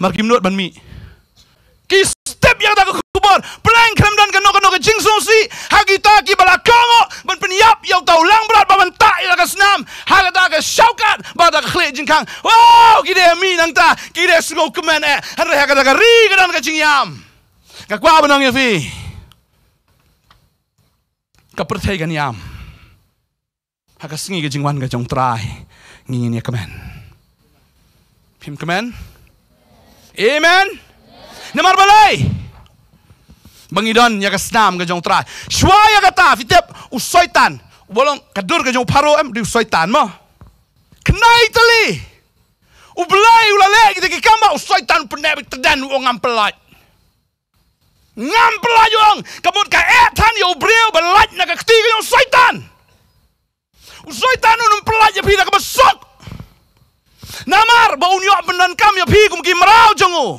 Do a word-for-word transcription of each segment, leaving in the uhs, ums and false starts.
Namar kim nud ban mih. Ki step ïa kata ka khubor. Pyrshang khlem don kano kano ka jingsngewsih ha kita kiba la kohnguh ban pynïap ïa uta u langbrot ba ban tah ïa la ka snam. Ha kata ka shortcut, ba kata ka khlieh jingkhang. Wow, ki dei mih nangta, ki dei sngewkmen eh. Hynrei ha kata ka ri ka don ka jingïam. Nga kwah ban ong ïa phi, ka pyrthei kan ïam. Ha ka sngi ka jingwan ka jong U Trai ngin ïa kmen. Phim kmen? Amen. Namar balei? Ba ngi don ïa ka snam ka jong U Trai. Shuwa ïa kata, phi tip, u Soitan, u ba long ka dur ka jong u Pharaoh em, dei u Soitan mo. Khyndai tylli. U Blei u la leh kita ki kam, ba u Soitan u pynneh beit tdem, u ong ngam pyllait. Ngam pyllait, u ong, ka mut ka eh than ïa u briew ba lait na ka kti ka jong u Soitan. U Soitan un ym pyllait ïa phi da kaba suk. Namar ba un ïoh pyndonkam ïa phi kum ki mraw jong u.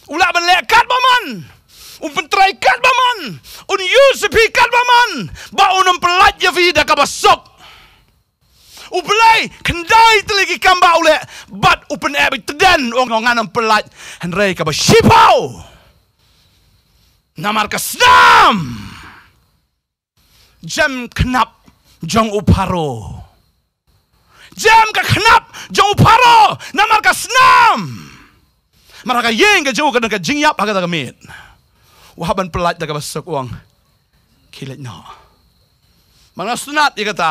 U lah ban leh katba mon. Un pyntreikam katba mon. Un use ïa phi katba mon. Ba un ym pyllait ïa phi da kaba suk. U Blei, khyndai tylli ki kam ba u leh, bad u pynneh beit tdem, u ong ngan ym pyllait. Hynrei kaba shiphew, namar ka snam. Jem khynnap jong u Pharaoh. Jem ka khynnap jong u Pharaoh namar ka snam. Namar ha ka ïing ka jong u ka don ka jingïap ha kata ka miet. U hap ban pyllait da kaba suk, u ong, khie leit noh. Ba nga sngewtynnat ïa kata.